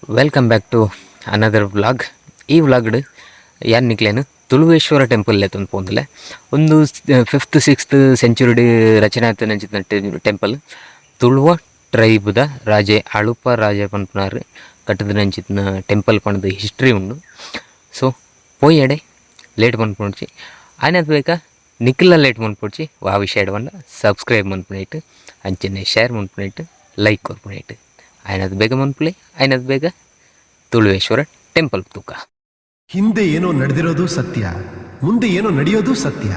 Welcome back to another vlog. ಈ ವ್ಲಾಗ್ಡ್ ಯಾನ್ ನಿಕ್ಲೇನು Tuluveshwara temple ಲೆತ್ತೊಂದು ಪೋಂದುಲ್ಲೆ. ಒಂದು ಫಿಫ್ತ್ ಸಿಕ್ಸ್ತ್ ಸೆಂಚುರಿಡ್ ರಚನೆ ಆತಿನ ಟೆಂಪಲ್. ತುಳುವ ಟ್ರೈಬ್ದ ರಾಜೆ ಅಳುಪ ರಾಜೆ ಪನ್ಪುನಾರ್ ಕಟ್ಟುದಿನಂಚಿತ್ತಿನ ಟೆಂಪಲ್ ಪಂಡ್ದ್ ಹಿಸ್ಟ್ರಿ ಉಂಡು. ಸೊ ಪೋಯಡೆ, ಲೇಟ್ ಮನ್ಪೊಡ್ಚಿ. ಆಯ್ನಾತ್ ಬೇಗ ನಿಕ್ಲ ಲೇಟ್ ಮನ್ಪೊಡ್ಚಿ. ವಾ ವಿಷಯ ಪಂಡ ಸಬ್ಸ್ಕ್ರೈಬ್ ಮನ್ಪುನೈಟ್, ಅಂಚನೆ ಶೇರ್ ಮನ್ಪುನೈಟ್, ಲೈಕ್ ಕೊರ್ಪುನೈಟ್. ಆಯ್ನಾತ್ ಬೇಗ ಮನ್ಪುಲೆ. ಆಯ್ನಾತ್ ಬೇಗ ತುಳುವೇಶ್ವರ ಟೆಂಪಲ್ ತೂಕ. ಹಿಂದೆ ಏನೋ ನಡೆದಿರೋದು ಸತ್ಯ, ಮುಂದೆ ಏನೋ ನಡೆಯೋದು ಸತ್ಯ.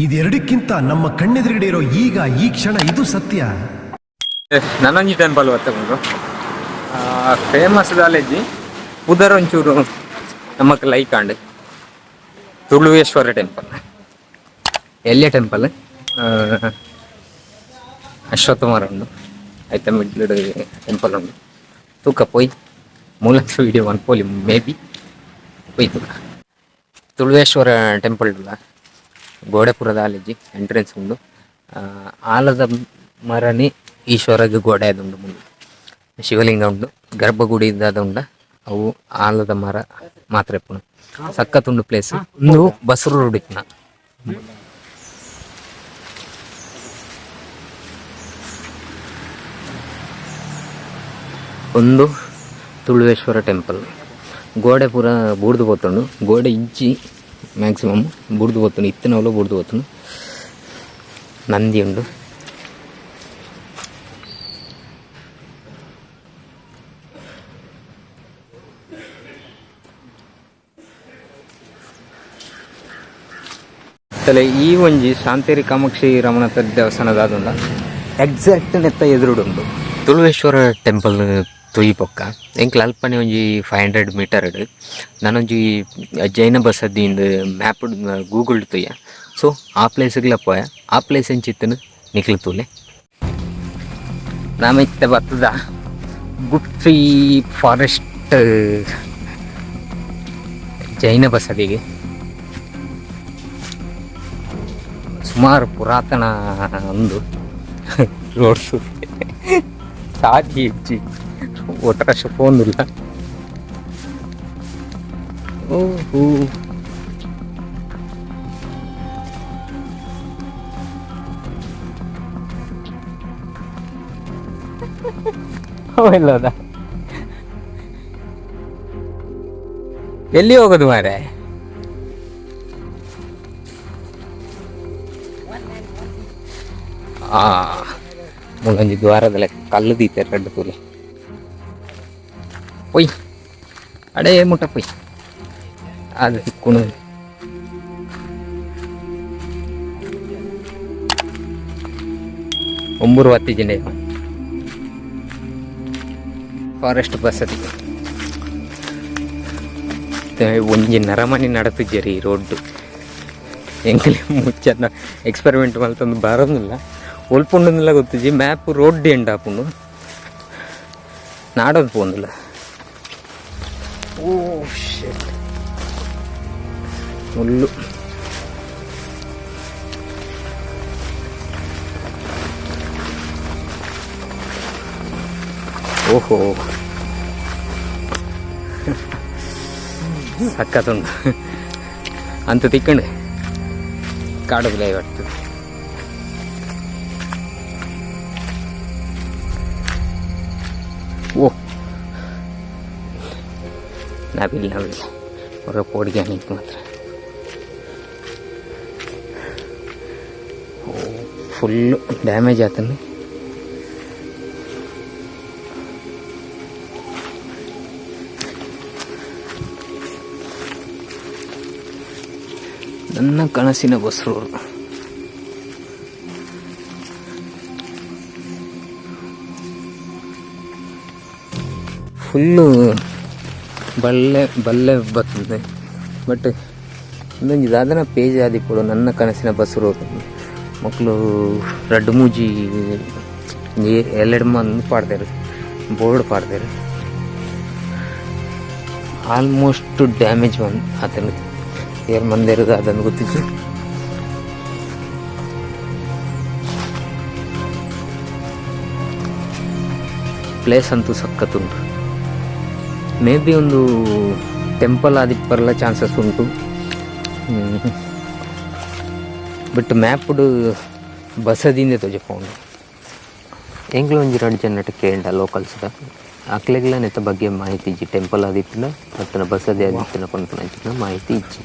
ಇದೆರಡಕ್ಕಿಂತ ನಮ್ಮ ಕಣ್ಣೆದುರುಗಡೆ ಇರೋ ಈಗ ಈ ಕ್ಷಣ, ಇದು ಸತ್ಯ. ನನೊಂಜಿ ಟೆಂಪಲ್ ಬತ್ತುಂಡು. ಫೇಮಸ್ ದಾಲೆಜ್ಜಿ, ಪುದರ್ ಒಂಚೂರು ನಮಕ್ ಲೈಕ್ ಆಂಡ್. ತುಳುವೇಶ್ವರ ಟೆಂಪಲ್, ಎಲ್ಯ ಟೆಂಪಲ್. ಅಶ್ವತ್ಥ ಮರ ಉಂಡು, ಐತ ಮಿಡ್ಲ್ ಟೆಂಪಲ್ ಉಂಡು. ತೂಕ ಪೋಯ್ ಮೂಲಕ ವಿಡಿಯೋ ಮನ್ಪೊಲಿ ಮೇ ಬಿ. ಪೋಯ್ ತೂಕ. ತುಳುವೇಶ್ವರ ಟೆಂಪಲ್ ಉಲ್ಲ ಗೋಡೆ ಪೂರ ದಾಲಿಜ್ಜಿ, ಎಂಟ್ರೆನ್ಸ್ ಉಂಡು. ಆಲದ ಮರನಿ ಈಶ್ವರಗ್ ಗೋಡೆ ಆದುಂಡು. ಮುಂದೆ ಶಿವಲಿಂಗ ಉಂಡು. ಗರ್ಭಗುಡಿ ದಾದ ಉಂಡ, ಅವು ಆಲದ ಮರ ಮಾತ್ರ ಇಪ್ಪುನು. ಸಖತ್ ಉಂಡು ಪ್ಲೇಸ್. ಉಂದು ಬಸ್ರು ರೋಡ್ ಇಪ್ಪುನ. ಒಂದು ತುಳುವೇಶ್ವರ ಟೆಂಪಲ್. ಗೋಡೆ ಪೂರ ಬೂರ್ದು ಪೋತುಂಡು. ಗೋಡೆ ಇಜ್ಜಿ, ಮ್ಯಾಕ್ಸಿಮಮ್ ಬೂರ್ದು ಪೋತುಂಡು. ಇತ್ತಿನವುಲು ಬೂರ್ದು ಪೋತುಂಡು. ನಂದಿ ಉಂಡು. ತಲೆ ಈ ಒಂಜಿ ಶಾಂತೇರಿ ಕಾಮಾಕ್ಷಿ ರಮಣತ ದೇವಸ್ಥಾನದ ಆದುಂಡ, ಎಕ್ಸಾಕ್ಟ್ ನೆತ್ತ ಎದುರುಡುಂಡು. ತುಳುವೇಶ್ವರ ಟೆಂಪಲ್ ತುಯಿ ಪೊಕ್ಕ ಎಂಕ್ಲ ಅಲ್ಪನೆ ಒಂಜಿ 500 ಮೀಟರ್ ನಾನೊಂಜಿ ಜೈನ ಬಸದಿಂದ ಮ್ಯಾಪ್ ಗೂಗಲ್ ತುಯ್ಯ. ಸೊ ಆ ಪ್ಲೇಸ್ಗ್ಲ ಪೋಯ. ಆ ಪ್ಲೇಸ್ ಎಂಚಿತ್ತನು ನಿಕ್ಲು ತೂಲೆ. ನಾಮ ಇತ್ತೆ ಬತ್ತದ ಗುಟ್ರಿ ಫಾರೆಸ್ಟ್ ಜೈನ ಬಸದಿಗೆ. ಸುಮಾರು ಪುರಾತನ ಒಂದು ರೋಡ್ಸು ಸಾದಿ ಇಜ್ಜಿ, ಒಟ್ರಾಶ ಪೋಂದುಲ್ಲ. ಓಹೋ, ಇಲ್ಲದ ಎಲ್ಲಿ ಹೋಗೋದು ಮಾರೆ? ಆ ಮೂಲೊಂಜಿ ದ್ವಾರದ ಲೆಕ್ಕ ಕಲ್ಲು ದೀತೆರ್ ರಡ್ಡ್ ತೂಲೆ. ಪೊಯ್ ಅಡೇ ಮುಟ್ಟ ಪೊಯ್. ಅದು ತಿಕ್ಕುನು. ಒಂಬೂರು ಬತ್ತಿಜಿಂಡೆ ಫಾರೆಸ್ಟ್ ಬಸದಿ. ಒಂಜಿ ನರಮನಿ ನಡತಿಜ್ಜೆರ್ ಈ ರೋಡ್. ಎಂಕಲೆ ಮುಚ್ಚನ ಎಕ್ಸ್ಪೆರಿಮೆಂಟ್ ಮಲ್ತೊಂದು ಬರೋದಿಲ್ಲ. ಒಲ್ಪುಂಡುಂದುಲ ಗೊತ್ತಿಜ್ಜಿ. ಮ್ಯಾಪ್ ರೋಡ್ ಎಂಡ್ ಆಪುಂಡು, ನಾಡೋದು ಪೋಂದಿಲ್ಲ. ಓ ಶಿಟ್, ಮುಳ್ಳು. ಓಹೋ, ಸಖತ್ತುಂಡು ಅಂತ ತಿಕ್ಕಂಡು. ಕಾಡು ಬಿಲೈ ಬರ್ತದೆ. ಓ ನವಿಲ್, ನವಿಲ್ ಹೊರ ಪೋಡಿಗೆ ಮಾತ್ರ. ಓ, ಫುಲ್ ಡ್ಯಾಮೇಜ್ ಆತಂದು. ನನ್ನ ಕನಸಿನ ಬಸ್ರೂರು. ಫುಲ್ಲು ಬಲ್ಲೆ ಬಲ್ಲೆ ಬರ್ತದೆ. ಬಟ್ ಇಂದೊಂಜಿ ದಾದನ ಪೇಜ್ ಆದಿಪ್ಪೊಡು, ನನ್ನ ಕನಸಿನ ಬಸ್ರೂರು. ಮೊಕ್ಲು ರಡ್ಡ್ ಮೂಜಿ ಎಲ್ಲೆಡ್ ಮಂದ್ ಪಾಡ್ದೆರ್, ಬೋರ್ಡ್ ಪಾಡ್ದೆರ್. ಆಲ್ಮೋಸ್ಟ್ ಡ್ಯಾಮೇಜ್ ಬಂದ್ ಆತಂಡ್. ಏರ್ ಮಂದೆರ್ ದಾದಂದ್ ಗೊತ್ತಿಜ್ಜಿ. ಪ್ಲೇಸ್ ಅಂತೂ ಸಖತ್ತುಂಟು. ಮೇ ಬಿ ಒಂದು ಟೆಂಪಲ್ ಆದಿಪ್ಪರ್ಲ ಚಾನ್ಸಸ್ ಉಂಟು. ಬಟ್ ಮ್ಯಾಪ್ಡ್ ಬಸದಿಂದ ತೋಜಪೌಂಡು. ಎಂಕ್ಲ ಒಂಜಿ ರಡ್ಡ್ ಜನಟ ಕೇಂಡ ಲೋಕಲ್ಸ್ ಅಕ್ಲೆಗ್ಲ ನೆತ್ತ ಬಗ್ಗೆ ಮಾಹಿತಿ ಇಜ್ಜಿ. ಟೆಂಪಲ್ ಆದಿತ್ತಿನ ಅತ್ತನ ಬಸದಿ ಆದಿತ್ತಿನ ಪನ್ಪುನಂಚಿನ ಮಾಹಿತಿ ಇಜ್ಜಿ.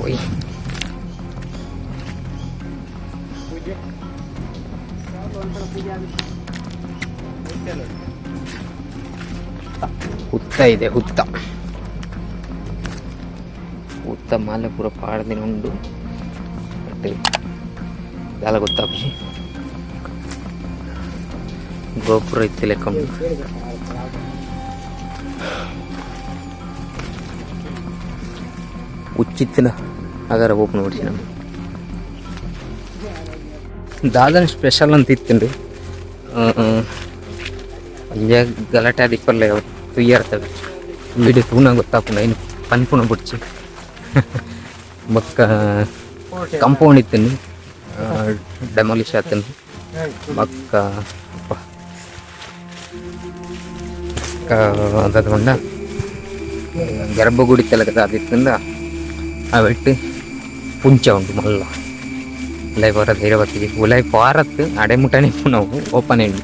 ಒಯ್ ಹುತ್ತ ಇದೆ, ಹುತ್ತ ಹುತ್ತ ಮಾಲೆ ಪೂರ ಪಾಡ್ದಿನ ಉಂಡು. ಬಟ್ ದಾಲ ಗೊತ್ತಾಪುಜಿ. ಗೋಪುರ ಇತ್ತಿ ಲೆಕ್ಕ ಉಂಡು. ಉಚ್ಚಿತ್ತಿನ ಅಗರ ಓಪನ್ ನೋಡ್ಸಿ. ನಮ್ಮ ದಾದನ ಸ್ಪೆಷಲ್ ಅಂತ ಇತ್ತುಂಡು. ಒಂಜ ಗಲಾಟೆ ಆದಿಪ್ಪರ್ಲೆ ತುಯ್ಯರ್ತವೆ. ವಿಡಿಯೋ ತೂನ ಗೊತ್ತಾಪುಂಡು. ಐನ್ ಪನ್ಪುನ ಬುಡ್ಚಿ. ಬೊಕ್ಕ ಕಾಂಪೌಂಡ್ ಇತ್ತುಂಡು, ಡೆಮಾಲಿಷ್ ಆತುಂಡು. ಬೊಕ್ಕ ದಾದ ಗರ್ಭಗುಡಿ ತೆಲಕದ ಆದಿತ್ತುಂಡ ಅವೆಟ್ ಪುಂಚ ಉಂಟು ಮಲ್ಲ. ಉಲಾಯಿ ಪೋರ ಧೈರ್ಯ. ಉಲಾಯಿ ಪಾರತ್ ಅಡೆ ಮುಟ್ಟನೆ ನಾವು ಓಪನ್ ಉಂಡು.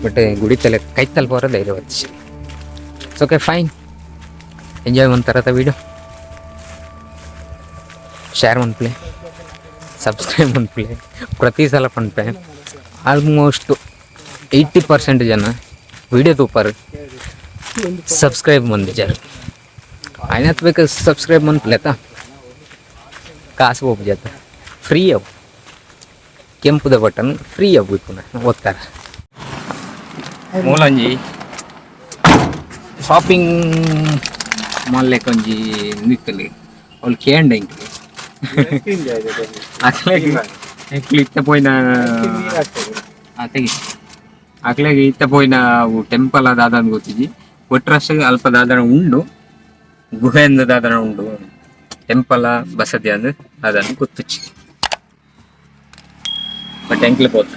ಬಟ್ ಗುಡಿ ತಲೆ ಕೈತಲ್ ಪೋರ ಧೈರ್ಯ ಬತ್ತಿಜಿ. It's okay, fine. Enjoy ಮಂತಾರತ video. Share ಮನ್ಪುಲೆ, ಸಬ್ಸ್ಕ್ರೈಬ್ ಮನ್ಪುಲೆ. ಪ್ರತಿ ಸಲ ಪನ್ಪೆ, ಆಲ್ಮೋಸ್ಟ್ 80% ಜನ ವಿಡಿಯೋ ತೂಪಾರು, ಸಬ್ಸ್ಕ್ರೈಬ್ ಮಂದಿಜಾರ್. ಆಯ್ನಾತ್ ಬೇಕು ಸಬ್ಸ್ಕ್ರೈಬ್ ಮನ್ಪುಲೆ. ಕಾಸು ಪೋಪುಜತ್ತ, ಫ್ರೀ ಅವು. ಕೆಂಪುದ ಬಟನ್ ಫ್ರೀ ಅವು ಇಪ್ಪುನ ಒತ್ತಾರೆ. ಮೂಲೊಂಜಿ ಶಾಪಿಂಗ್ ಮಾಲ್ ಲೆಕ್ಕ ಒಂಜಿ ನಿತ್ತಲಿ. ಅವ್ಲು ಕೇಂಡ ಎಂಕ್ಲೆ ಅಕ್ಲೆಗ್ ಎಂಕ್ಲು ಇತ್ತೆ ಪೋಯಿನ ತೆಗಿ. ಅಕ್ಲೆಗ್ ಇತ್ತೆ ಪೋಯಿನ ಅವು ಟೆಂಪಲ್ ದಾದ ಗೊತ್ತಿಜಿ. ಒಟ್ರಾಶ್ ಅಲ್ಪ ದಾದನ ಉಂಡು, ಗುಹೆಂದ ದಾದನ ಉಂಡು. ಟೆಂಪಲ್ ಬಸದಿ ಅಂದ್ ಅದನ್ನು ಗೊತ್ತುಚ್ಚಿ. ಬಟ್ ಎಂಕ್ಲೆ ಪೋತ,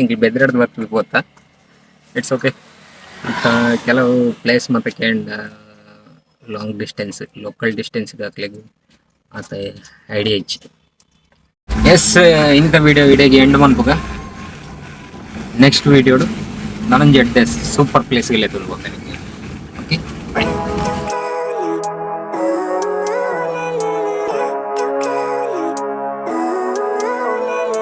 ಎಂಕ್ಲು ಬೆದ್ರಡ್ದು ಬರ್ತದೆ ಪೋತ. It's okay. ಕೆಲವು ಪ್ಲೇಸ್ ಮತ್ತೆ ಕೇಂಡ ಲಾಂಗ್ ಡಿಸ್ಟೆನ್ಸ್, ಲೋಕಲ್ ಡಿಸ್ಟೆನ್ಸ್ ಅಕ್ಲೆಗ್ ಆತ ಐಡಿಯಾ ಇಜ್ಜಿ. ಎಸ್, ಇಂಥ ವಿಡಿಯೋ ಇಡೆಗೆ ಎಂಡ್ ಮನ್ಪುಗ. ನೆಕ್ಸ್ಟ್ ವಿಡಿಯೋಡು ನನೊಂಜಿ ಎಡ್ಡೆ ಸೂಪರ್ ಪ್ಲೇಸ್ಗೆ ಲೆತ್ತೊಂದು. Okay, bye.